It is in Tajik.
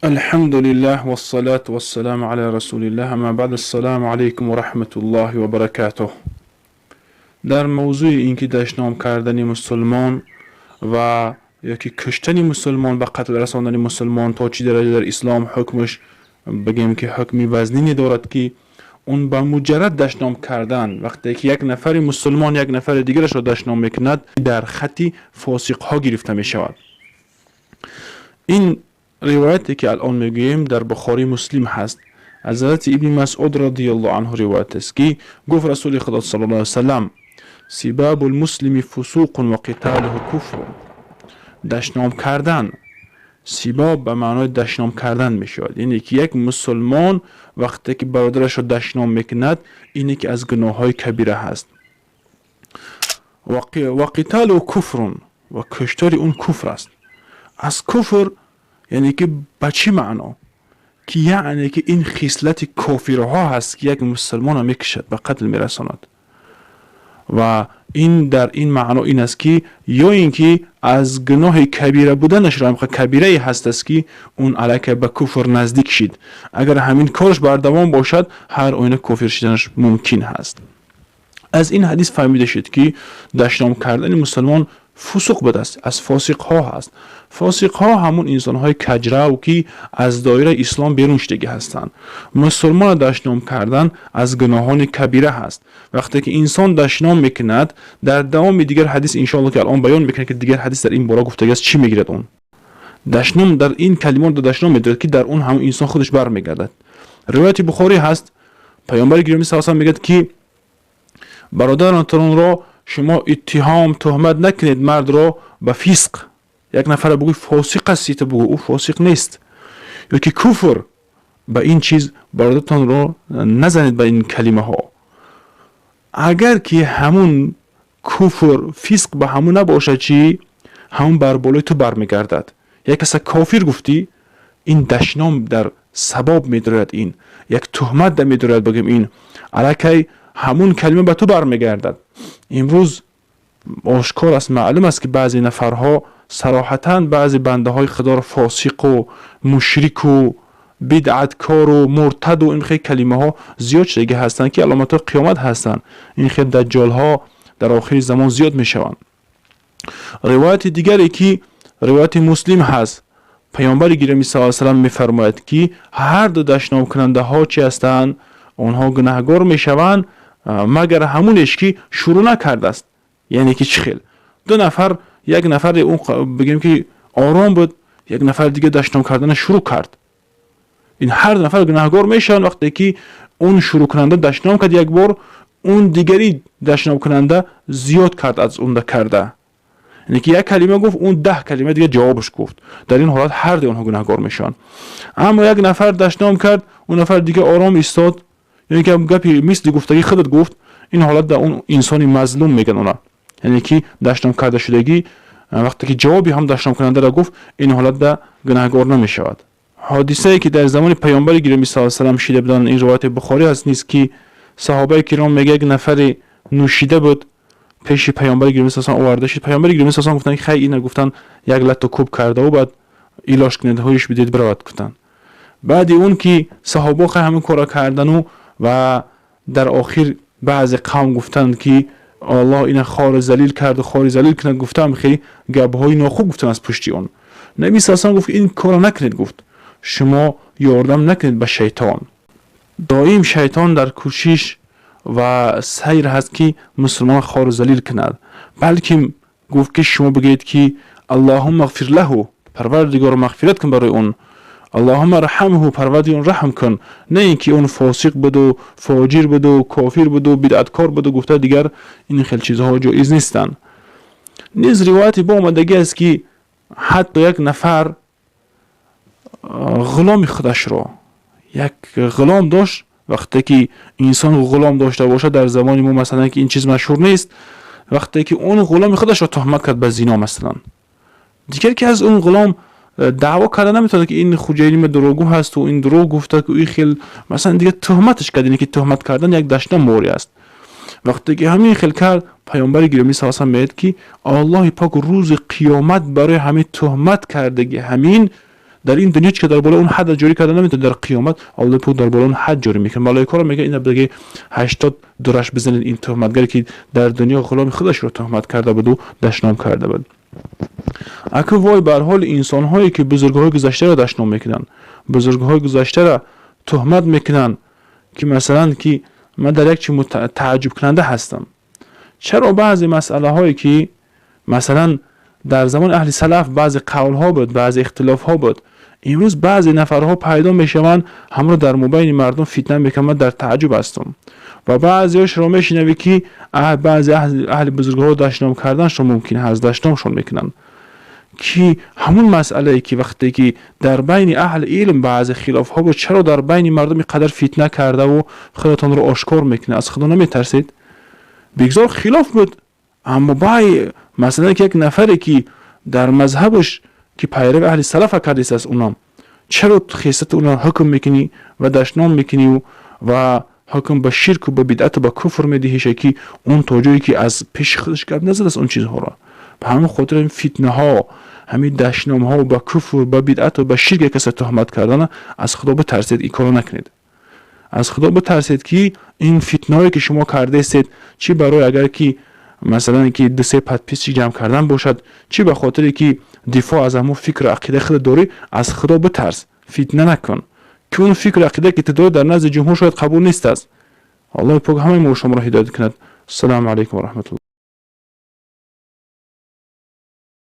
الحمد لله والصلاة والسلام على رسول الله، اما بعد، السلام علیکم و رحمت الله و برکاته. در موضوع اینکه دشنام کردن مسلمان و یا که کشتن مسلمان، به قتل رساندن مسلمان تا چی درجه در اسلام حکمش، بگیم که حکمی وزنی دارد که اون به مجرد دشنام کردن، وقتی که یک نفر مسلمان یک نفر دیگرش را دشنام میکند، در خطی فاسق ها گرفته می شود. این روایتی که الان میگوییم در بخاری مسلم هست، از حضرت ابن مسعود رضی الله عنه روایت است که گفت رسول خدا صلی الله علیه وسلم: سباب المسلم فسوق و قتاله کفر. دشنام کردن، سباب به معنای دشنام کردن می شود، یعنی که یک مسلمان وقتی که برادرش را دشنام میکند، اینه که از گناه های کبیره هست، و قتاله کفر، و کشتار اون کفر است. از کفر یعنی که به چی معنا؟ که یعنی که این خصلت کافرها هست که یک مسلمان میکشد، به قتل میرساند. و این در این معنا این است که یا اینکه از گناه کبیره بودنش را کبیره هست است که اون علیکه به کفر نزدیک شد. اگر همین کارش بر دوام باشد، هر آینه کافر شدنش ممکن هست. از این حدیث فهمیده شد که دشنام کردن مسلمان فسوق بوده است، از فاسق ها هست. فاسق ها همون انسان های کجرو که از دایره اسلام بیرون شدگی هستند. مسلمان دشنام کردن از گناهان کبیره هست. وقتی که انسان دشنام میکند، در دوام دیگر حدیث انشاءالله که الان بیان میکنه که دیگر حدیث در این باره گفته است، چی میگیرد اون دشنام، در این کلمات دشنام میدارد که در اون هم انسان خودش برمیگردد. روایت بخاری هست، پیامبر گرامی صلی الله علیه و میگه که برادرانتون را شما اتهام، تهمت نکنید مرد را به فسق. یک نفر بگوی فاسق هستی، تو بگو او فاسق نیست، یا که کفر، به این چیز برادرتان را نزنید به این کلمه ها. اگر که همون کفر، فسق به همون نباشد چی، همون بر بالای تو برمیگردد. یک کس کافر گفتی، این دشنام در سباب میدارد، این یک تهمت میدارد، بگیم این علیکی همون کلمه به تو برمیگردد. امروز آشکار است، معلوم است که بعضی نفرها صراحتا بعضی بنده های خدا را فاسق و مشرک و بدعتکار و مرتد و این خیلی کلمه ها زیاد شده هستند که علامت قیامت هستند. این خیلی دجال ها در آخر زمان زیاد میشوند. روایت دیگری که روایت مسلم هست، پیامبر گرامی صلی الله علیه و سلم میفرماید که هر دو دشنام کننده ها چی هستند؟ آنها گناهگار میشوند، مگر همونش که شروع نکرده است. یعنی که چی؟ دو نفر، یک نفر اون بگیم که آرام بود، یک نفر دیگه دشنام کردن شروع کرد، این هر دو نفر گناهگار میشن. وقتی که اون شروع کننده دشنام کرد یک بار، اون دیگری دشنام کننده زیاد کرد از اون کرده، یعنی که یک کلمه گفت، اون 10 کلمه دیگه جوابش گفت، در این حالت هر دو اونها گناهگار میشن. اما یک نفر دشنام کرد، اون نفر دیگه آرام ایستاد، یعنی که گپی مثل گفتگی خودت گفت، این حالت در اون انسانی مظلوم میگن اونا، یعنی که دشنام کرده شدگی، وقتی که جوابی هم دشنام کننده را گفت، این حالت در گناهگار نمیشود. حادثه ای که در زمان پیامبر گرامی صلی الله علیه و سلم شده بودن، این روایت بخاری هست نیست که صحابه کرام میگه یک نفر نوشیده بود، پیش پیامبر گرامی صلی الله علیه و آورده شد. پیامبر گرامی صلی الله علیه و گفتن خیلی اینا گفتن یک لت کوب کرده و بعد ایلاش کنید، هویش بدید برود گفتن. بعد اون که صحابه خیلی همین کارا کردن و در آخر بعضی قوم گفتند که الله اینا خار ذلیل کرد و خار ذلیل کنند، گفتم خیلی گپ‌های ناخوب گفتن از پشتی اون. نبی صلی الله علیه و گفت این کارا نکنید، گفت شما یاردم نکنید به شیطان. دائم شیطان در کوشش و سیر هست که مسلمان خار ذلیل کند. بلکه گفت که شما بگید که اللهم اغفر له، پروردگار مغفرت کن برای اون، اللهم ارحمه، پروردگار رحم کن، نه اینکه اون فاسق بود و فاجر بود و کافر بود و بدعتکار بود و گفته دیگر این خیلی چیزها جایز نیستن. نیز روایتی با آمدگی است که حتی یک نفر غلام خودش را، یک غلام داشت، وقتی که انسان غلام داشته باشه، در زمان ما مثلا که این چیز مشهور نیست، وقتی که اون غلام خودش را تهمت کرد به زنا مثلا، دیگر که از اون غلام دعوا کرده نمیتونه که این خوجینی دروغگو هست و این دروغ گفته که این خیل مثلا دیگه تهمتش کرد. اینه که تهمت کردن یک دشنام موری است. وقتی که همین خیل کرد، پیامبر گرامی صلی الله علیه و که الله پاک روز قیامت برای همین تهمت کردگی همین Дар ин дунё ки дар болои он ҳад ҷорӣ карда наметавонад, дар қиёмат Аллоҳи пок дар болои он ҳад ҷорӣ мекунад. Малоикаро мегӯяд: ина биги 80 дураш бизанед, ин туҳматгаре ки дар дунё ғуломи худашро туҳмат карда буду дашном карда буд. Аку вой бар ҳоли инсонҳое, ки бузургҳои гузаштаро дашном мекунанд, бузургҳои гузаштаро туҳмат мекунанд, ки масалан, ки ман дар як чи тааҷҷубкунанда ҳастам: чаро баъзе масъалаҳое, ки масалан дар замони аҳли салаф баъзе қавлҳо буд, баъзе ихтилофҳо буд, имрӯз баъзе нафарҳо пайдо мешаванд, ҳамро дар мобайни мардум фитна мекунанд? Ман дар тааҷҷуб ҳастам. Ва баъзеҳошро мешунавӣ, ки баъзе аҳли бузургҳоро дашном карданашон мумкин ҳаст, дашномшон мекунанд, ки ҳамун масъалае, ки вақте ки дар байни аҳли илм баъзе хилофҳо буд, чаро дар байни мардум ин қадар фитна кардаву худатонро ошкор мекунед? Аз Худо наметарсед? Бигзор хилоф буд, аммо бай масалан, ки як нафаре, ки дар мазҳабаш, ки пайрави аҳли салафа кардааст, унам чаро хисати уна ҳукм мекунӣ ва дашном мекунӣ ва ҳукм ба ширку, ба бидъату ба куфр медиҳише, ки он то ҷое ки аз пеши худаш гап назадааст он чизҳоро? Ба ҳамин хотир ин фитнаҳо, ҳамин дашномҳо, ба куфр, ба бидъату ба ширк як каса туҳмат кардана, аз Худо битарсед, ин корро накунед. Аз Худо битарсед, ки ин фитнаҳое, ки шумо кардаистед, чӣ барои агар ки масалан ки ду-се подписчик ҷамъ кардан бошад, чӣ ба хотире ки дифоъ аз ҳамон фикру ақидаи худ дорӣ, аз Худо битарс, фитна накун, ки он фикру ақида, ки ту дорӣ, дар назди ҷумҳур шояд қабул нест аст. Аллоҳи пок ҳамаи мо шуморо ҳидоят кунад. Ассалому алайкум ва раҳматуллоҳ.